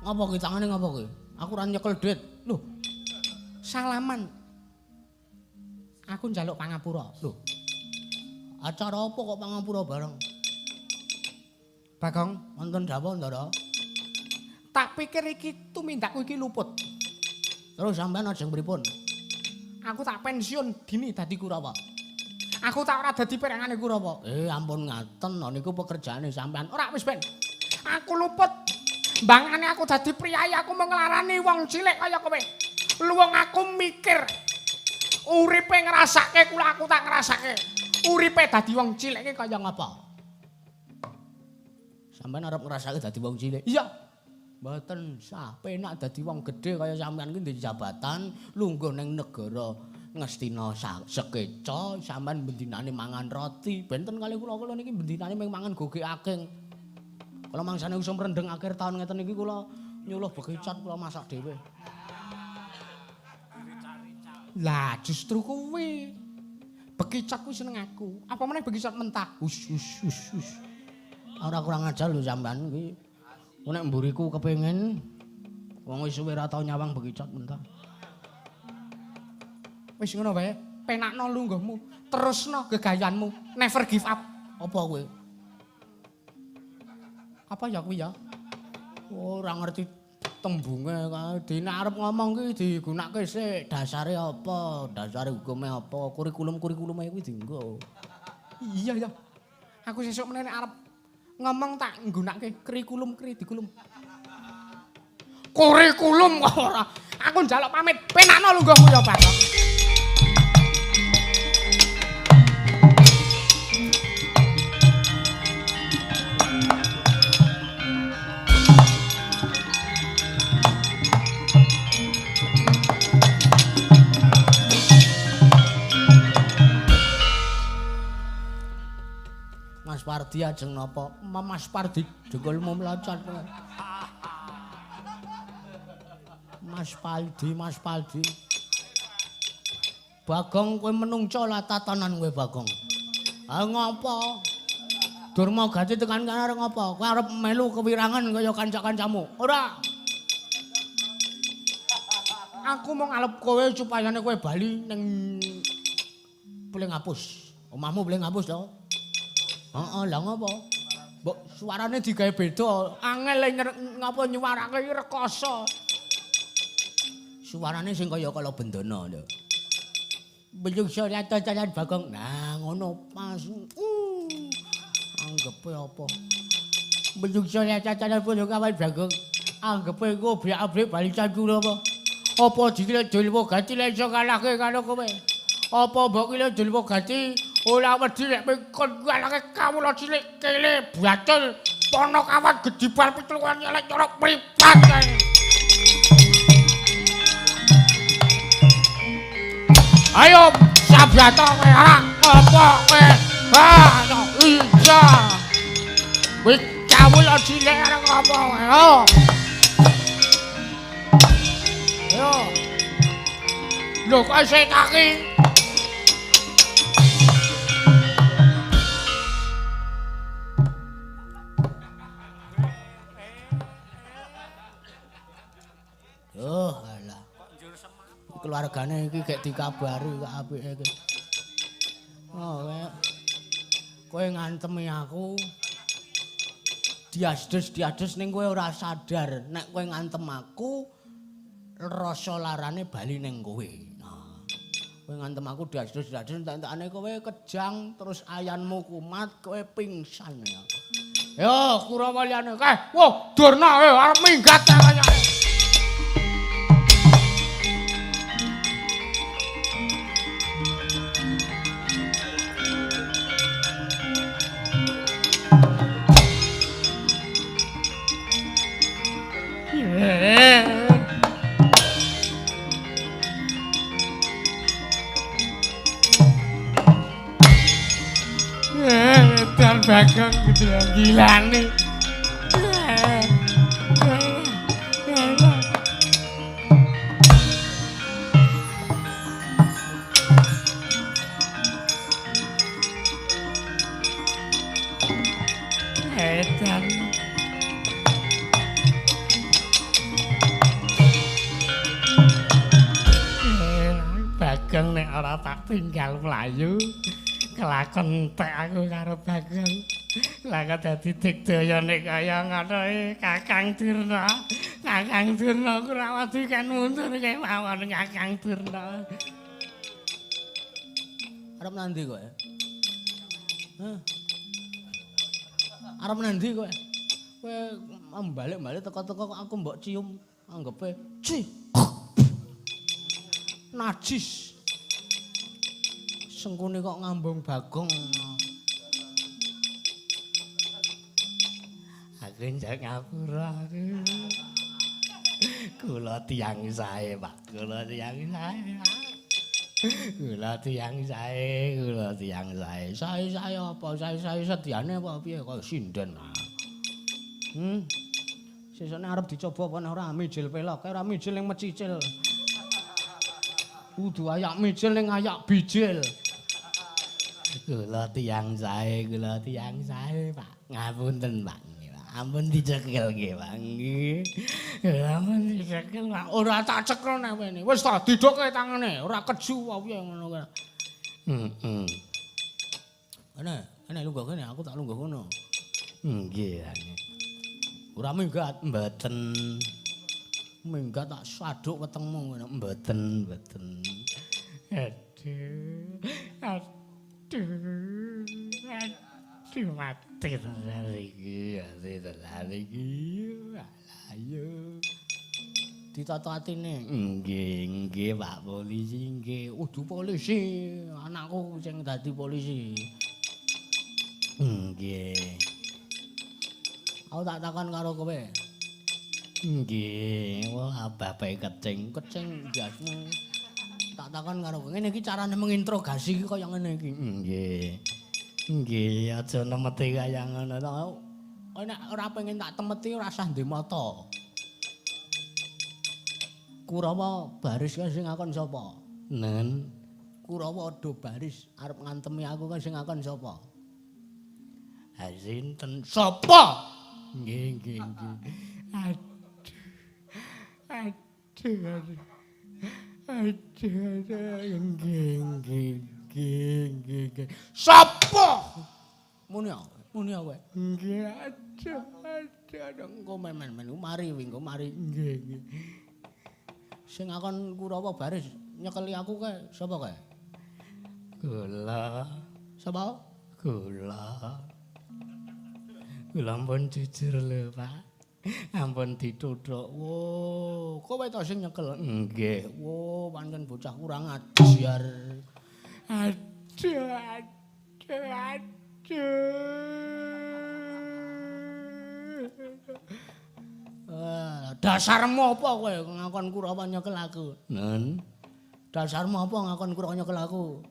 Ngapa ki tangane ngapa ki? Aku ora nyekel duit. Lho. Salaman. Aku njaluk pangapura. Lho. Acara apa kok pangapura bareng? Bagong, wonten dawuh Ndara. Tak pikir iki tumindakku iki luput. Terus sampean ajeng pripun? Aku tak pensiun dini dadi Kurawa. Aku tak ora dadi perangane Kurawa. Ampun ngaten, niku pekerjaane sampean. Ora wis ben. Aku luput. Mbangane aku dadi priyayi, aku mung nglarani wong cilik kaya kowe. Luwung aku mikir uripe ngrasake kula aku tak ngrasake. Uripe dadi wong cilik iki kaya ngapa? Sampeyan arep ngrasake dadi wong cilik? Iya. Mboten sah, penak dadi wong gedhe kaya sampeyan ki ndek jabatan, lungguh ning negara Ngastina sekeca, sampeyan bendinane mangan roti. Benten kali kula-kula niki bendinane mung mangan goge aking. Kula mangsane usum rendeng akhir tahun ngeten iki kula nyuluh bekicot kula masak dhewe. Lah justru kuwi. Bekicot kuwi seneng aku. Apa meneh bekicot mentah? Us us us us. Ora kurang ajar lho sampean iki. Nek mburiku kepengin wong wis suwe ora tau nyawang bekicot mentah. Wis ngono wae, penakno lungguhmu, terusno gegayanmu, never give up. Apa kowe? Apa ya kuwi ya? Ora ngerti tembunge kae. Dene arep ngomong ki digunakake sik, dasare apa, dasare hukume apa, kurikulum-kurikulume kuwi dienggo. Iya ya. Aku sesuk meneh nek arep ngomong tak nggunakake kurikulum kurikulum. Kurikulum kok ora. Aku njaluk pamit. Penakno lungguhmu ya, Pak. Mas Pardi ajeng napa? Mas Pardi jengkolmu mlocot. Mas Paldi, Mas Paldi. Bagong kowe menungso lah tatanan kowe Bagong. Ha ngopo? Durma gati tekan kene arep ngopo? Kowe arep melu kewirangan kaya kanca-kancamu. Ora. Aku mau ngalep kowe supayane kowe bali ning Pling Apus. Omahmu Pling Apus to? Heeh, lha ngopo? Mbok suarane digawe beda. Angel ngapa nyuwarake iki rekoso. Suarane sing kaya kala bendana lho. Beyung surata jalan Bagong. Nah, ngono pas. Anggepe apa? Beyung surata jalan kawan Bagong. Anggepe iku obrak-abrik bali candura apa? Apa dikira Dulwa Gati lek iso kalahke karo kowe? Apa mbok kira Dulwa Gati ora wedi nek kon ngalahke kawula cilik kele bacul ponokawan gedibal pitulungan nyelek corok mripat kae. Ayo sabyata kowe ora apa kowe. Ha iya. Wis kawula cilik arep apa kowe? Yo. Lho kok isih kaki. Oh, alah. Keluargane iki gek dikabari kok apike iki. Oh, kowe ngantemi aku. Diasdes-diasdes ning kowe ora sadar nek kowe ngantem aku rasa larane bali ning kowe. Nah, kowe ngantem aku diasdes-diasdes entek-entekane kowe kejang terus ayanmu kumat, kowe pingsan ya. Yo, Kurawa liyane kae. Wah, Durna arep minggat kaya. Bagong gitu gilane. Edan. Bagong nek ora tak tinggal mlayu. Kelakon entek aku karo Bagong. Lah kok dadi digdayane kaya ngono e Kakang Durna. Kakang Durna Kurawati kan mundur kemawon Kakang Durna. Arep nandi kowe? Hah? Arep nandi kowe? Kowe balik-balik teko-teko kok aku mbok cium anggepe ci. Najis. Sengkune kok ngambung Bagong. Aku njak ngapura aku. Kula tiyang sae, Pak. Kula tiyang sae, Pak. Kula tiyang sae, kula tiyang sae. Sae-sae apa? Sae-sae sediane apa piye kaya sinden. Sesukne arep dicoba apa ora mijil pelok, ora mijil ning mecicil. Kudu ayak mijil ning ayak bijil. Kula tiyang sae, kula tiyang sae, Pak. Ngapunten, Pak. Ampun dicekel nggih, Pak. Nggih. Ampun dicekel, Pak. Ora tak cekel nek wene. Wis ta didoke tangane, ora keju apa piye ngono kuwi. Heeh. Kene, kene lungguh kene, aku tak lungguh kono. Nggih. Ora minggat, mboten. Minggat tak saduk wetengmu ngono. Mboten, mboten. Aduh. Aduh. Aduh mati tenan iki, mati tenan iki. Ayo. Ditata atine. Nggih, nggih Pak polisi, nggih. Udu polisi, anakku sing dadi polisi. Nggih. Aku tak takon karo kowe. Nggih, wah bapak kecing, kecing biasane. Tak takon karo kowe, ngene iki carane menginterogasi iki kaya ngene iki. Nggih. Nggih, aja nemeti kaya ngono to. Kowe nek ora pengen tak temeti ora usah ndek mata. Kurawa baris kae sing ngakon sapa? Nen. Kurawa do baris arep ngantemi aku kae sing ngakon sapa? Ha sinten? Sapa? Nggih, nggih, nggih. Aduh. Aduh. Aduh, aduh, nggih, nggih, nggih, nggih. Sapa? Muni muni kowe. Nggih, aduh, aduh, aduh, engko men-men mari engko mari. Nggih, nggih. Sing ngakon Kurawa baris nyekeli aku kae sapa kae? Kula. Sapa? Kula. Kula ampun jujur lho, Pak. Ampun dituthuk. Wo, kowe to sing nyekel? Nggih. Wo, pancen bocah kurang ajar. Aduh, aduh, aduh. Dasarmu apa kowe ngakon Kurawa nyekel aku? Nen. Dasarmu apa ngakon Kurawa nyekel aku?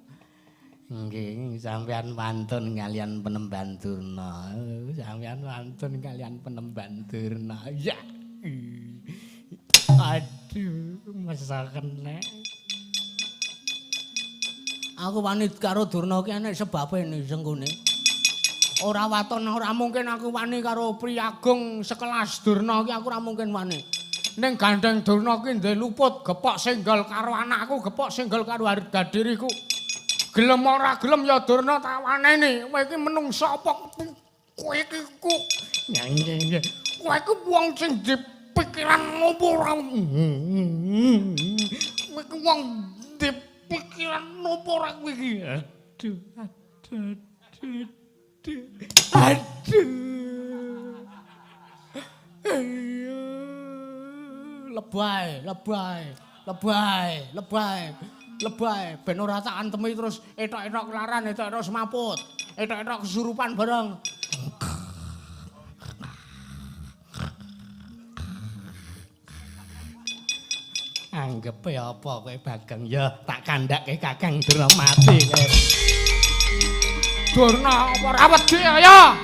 Nggih, sampean wantun kalian penemban Durna. Sampean wantun kalian penemban Durna. Ya. Aduh, masa kena. Aku wani karo Durna ki enek sebabe nih sengkune. Ora waton ora mungkin aku wani karo priyagung sekelas Durna ki aku ora mungkin wani. Ning gandeng Durna ki ndek luput gepok senggol karo anakku, gepok senggol karo harga diriku. Gelem ora gelem ya Durna tak waneni. Kowe iki menungso apa kowe iki ku. Nggih, nggih. Kowe iki wong sing dipikiran ngopo ora. Kowe iki wong dipikiran ngopo ora kowe iki. Aduh, aduh, aduh. Aduh. Lebay, lebay, lebay, lebay. Lebay, ben ora tak antemi terus etok-etok kelaran, etok-etok semaput, etok-etok kesurupan bareng. Anggepe apa kowe Bagong? Ya tak kandhake Kakang Durna mati kowe. Durna apa ora wedi ayo.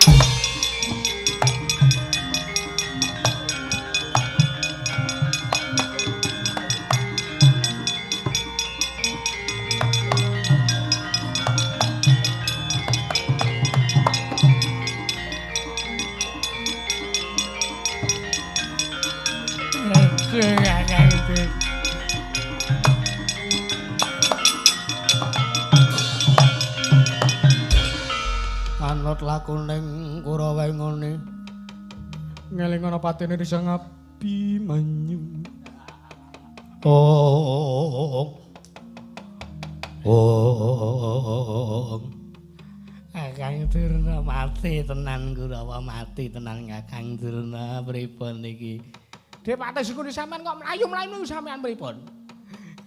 Anut lakuning Kurawa ngene. Ngeling ana patene Sang Abimanyu. Oh. Oh. Kakang Durna mati tenan Kurawa mati tenan Kakang Durna pripun iki? Depate Sengkuni sampean kok mlayu-mlayu sampean pripun?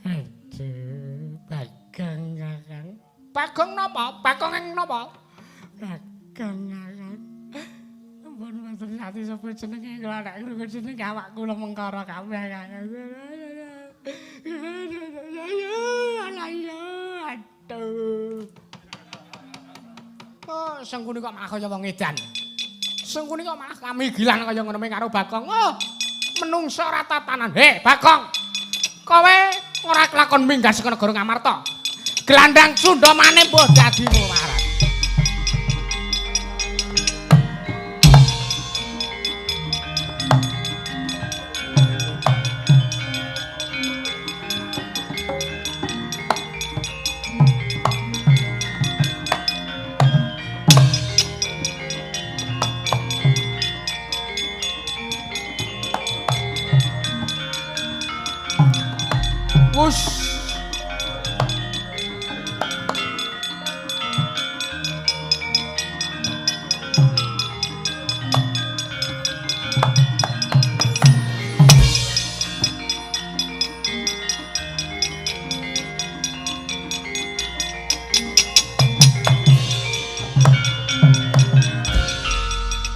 Aduh, Bagong Kakang. Bagong napa? Bagong ing napa? Bagong Kakang. Ampun mboten ati sapa jenenge kula nek krungu jenenge awak kula mengkara kabeh Kakang. Aduh. Oh, Sengkuni kok malah kaya wong edan. Sengkuni kok malah kamigilan kaya ngono karo Bagong. Oh, menungsa ora tatanan. He, Bagong. Kowe ora kelakon minggah saka negara Ngamarta. Gelandang Sunda maneh mbuh dadimu waras.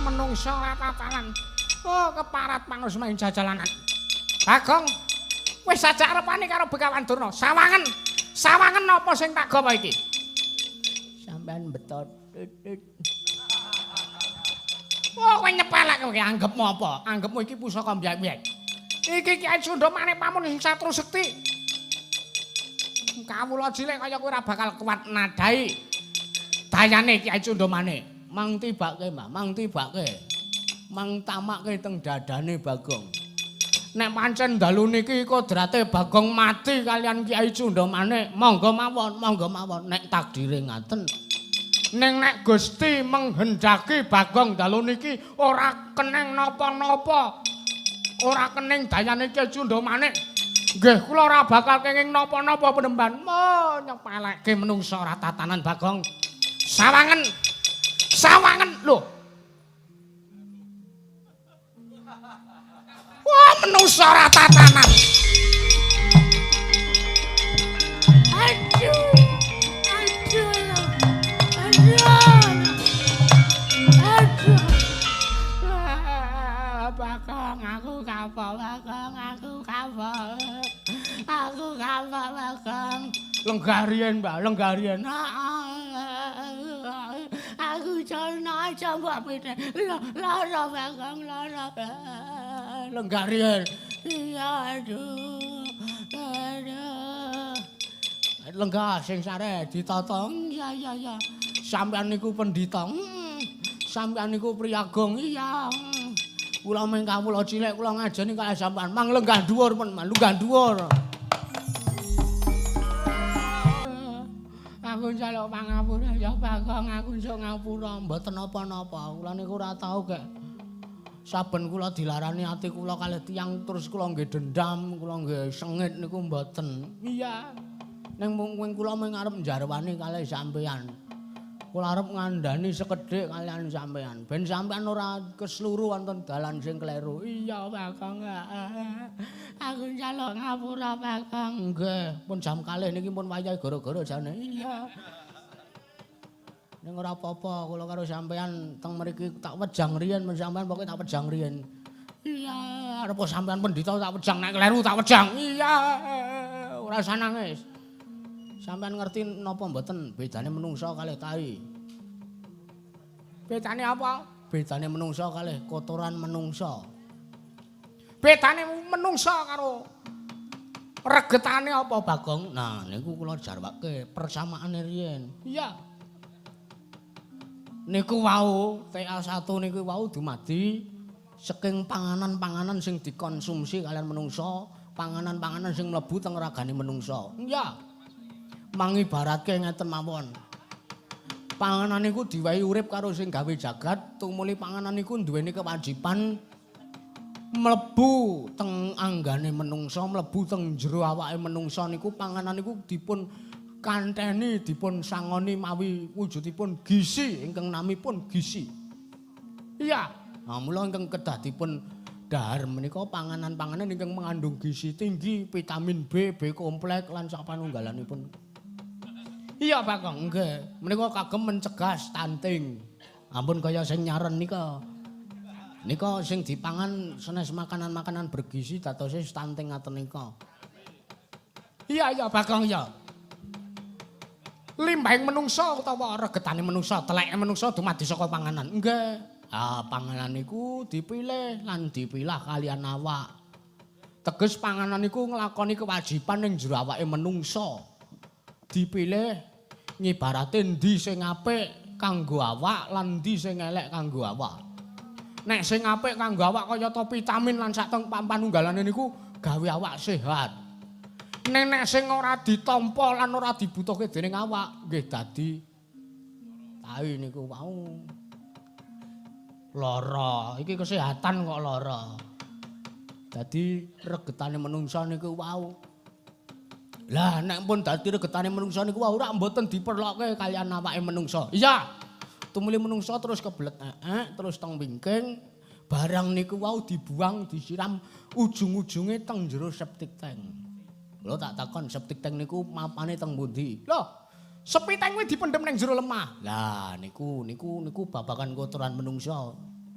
Menungsa ora tatanan. Oh, keparat pangus main jajalanan. Bagong, wis ajak arepane karo Begawan Durna. Sawangen. Sawangen apa sing tak gawa iki? Sampean betot. Oh, kowe nyepelek kowe anggepmu apa? Anggepmu iki pusaka mbyek-mbyek. Iki Kyai Sunda Manik Pamun sing satru sekti. Kawula cilik kaya kowe ora bakal kuat nadai dayane Kyai Sunda Manik. Mang tibake, Mbah, mang tibake. Mang tamake teng dadane Bagong. Nek pancen dalu niki kodrate Bagong mati kalian Kyai Sunda Manik, monggo mawon, monggo mawon nek takdire ngaten. Ning nek Gusti menghendaki Bagong dalu niki ora keneng napa-napa. Ora kening dayane Kyai Sunda Manik. Nggih, kula ora bakal kenging napa-napa penemban. Oh, nyepelekke menungsa ora tatanan Bagong. Sawangen. Sawangen lho. Wah, menungsa ora tatanan. Aduh. Aduh. Aduh. Aduh. Bagong, aku kapok, Bagong, aku kapok. Aku kapok, Bagong. Lenggah riyen, Mbak, lenggah riyen. Aku jono aja mbok pite. Lara Bagong, lara. Lenggah riyen. Iya, aduh. Aduh. Lenggah sing sare ditata. Iya, iya, iya. Sampeyan niku pendhita. Sampeyan niku priyagung. Iya. Kula mung kawula cilik kula ngajeni kaya sampean. Mang lenggah dhuwur pun, mang lenggah dhuwur. Aku njaluk pangapura ya Bagong, aku njaluk ngapura mboten napa-napa. Kula niku ora tau gek. Saben kula dilarani ati kula kalih tiyang terus kula nggih dendam, kula nggih sengit niku mboten. Iya. Ning mung kula mung arep njarwani kalih sampean. Kula arep ngandani sekedhik kalian sampean. Ben sampean ora kesluru wonten dalan sing kleru. Iya Bagong. Aku njaluk ngapura Bagong. Nggih, pun jam kalih niki pun wayahe gara-gara jane. Iya. Ning ora apa-apa kula karo sampean teng mriki tak wejang riyen men sampean pokoke tak wejang riyen. Iya, arep sampean pendhita tak wejang nek kleru tak wejang. Iya, ora usah nangis. Sampean ngerti napa mboten bedane menungsa kalih tai? Bedane apa? Bedane menungsa kalih kotoran menungsa. Bedane menungsa karo regetane apa, Bagong? Nah, niku kula jarwake persamaane riyen. Iya. Niku wau TA1 niku wau dumadi saking panganan-panganan sing dikonsumsi kalian menungsa, panganan-panganan sing mlebu teng ragane menungsa. Iya. Mangibaratke ngeten mawon. Panganan niku diwehi urip karo sing gawe jagat, tumuli panganan niku duweni kewajiban mlebu teng anggane menungsa, mlebu teng jero awake menungsa niku panganan niku dipun kanteni, dipun sangoni mawi wujudipun gizi ingkang namipun gizi. Iya. Nah, mula ingkang kedah dipun dhahar menika panganan-panganan ingkang mengandung gizi tinggi, vitamin B, B kompleks lan sapanunggalanipun. Iya, Bagong, nggih. Menika kagem mencegah stunting. Ampun kaya sing nyaren nika. Nika sing dipangan senes makanan-makanan bergizi dadose stunting ngaten nika. Iya, iya, Bagong, ya. Limbahing menungsa utawa regetane menungsa, teleke menungsa dumadi saka panganan. Nggih. Ah, panganan niku dipilih lan dipilah kalian awak. Teges panganan niku nglakoni kewajiban ning jero awake menungsa. Dipilih ngibarate endi sing apik kanggo awak lan endi sing elek kanggo awak. Nek sing apik kanggo awak kayata vitamin lan sak panunggalane niku gawe awak sehat. Ning nek sing ora ditampa lan ora dibutuhke dening awak nggih dadi tai niku wau. Lara, iki kesehatan kok lara. Dadi regetane menungsa niku wau. Lah nek pun dadi regetane menungsa niku wau ora mboten diperloke kalian awake menungsa. Iya. Tumuli menungsa terus kebelet terus teng wingking, barang niku wau dibuang, disiram ujung-ujunge teng jero septic tank. Lho tak takon septic tank niku mapane teng pundi? Lho, septic tank kuwi dipendhem ning jero lemah. Lah niku niku babagan kotoran menungsa.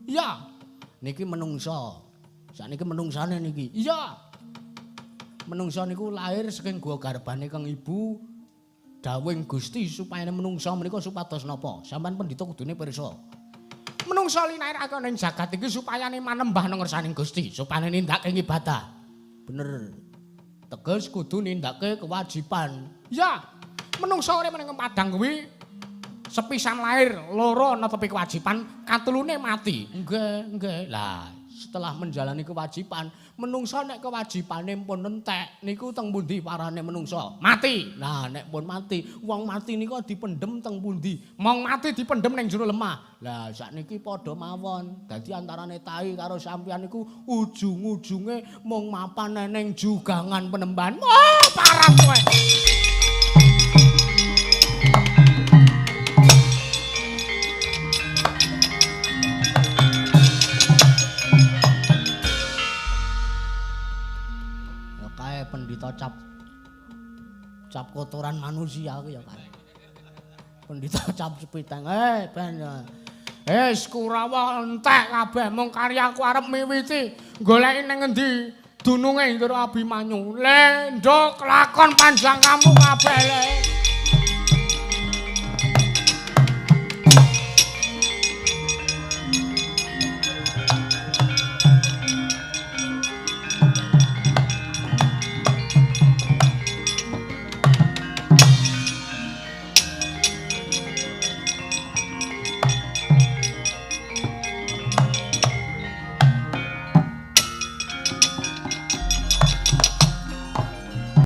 Iya. Niki menungsa. Sakniki menungsane niki. Iya. Menungsa niku lahir saking gua garbane kang ibu. Dawuhing Gusti supaya menungsa menika supados napa? Sampeyan pendhita kudune pirsa. Menungsa linairake ning jagat iki supayane manembah nang ngersaning Gusti, supayane nindakake ibadah. Bener. Teges kudu nindakake kewajiban. Ya, menungsa urip ning padang kuwi sepisan lahir, loro netepi kewajiban, katelune mati. Nggih, nggih. Lah, setelah menjalani kewajiban, menungsa nek kewajibane pun entek niku teng pundi parane menungsa? Mati. Nah, nek pun mati, wong mati niku dipendhem teng pundi? Mong mati dipendhem ning jero lemah. Lah, sakniki padha mawon. Dadi antarane tai karo sampeyan niku ujung-ujunge mung mapan ning jugangan penemban. Oh, parah kowe. Pendhita cap kotoran manusia aku ya kae. Pendhita cap sepiteng. Ben. Wis Kurawa entek kabeh mung karyaku arep miwiti goleki ning endi dununge Indra Abimanyu. Le nduk lakon panjang kamu kabeh le.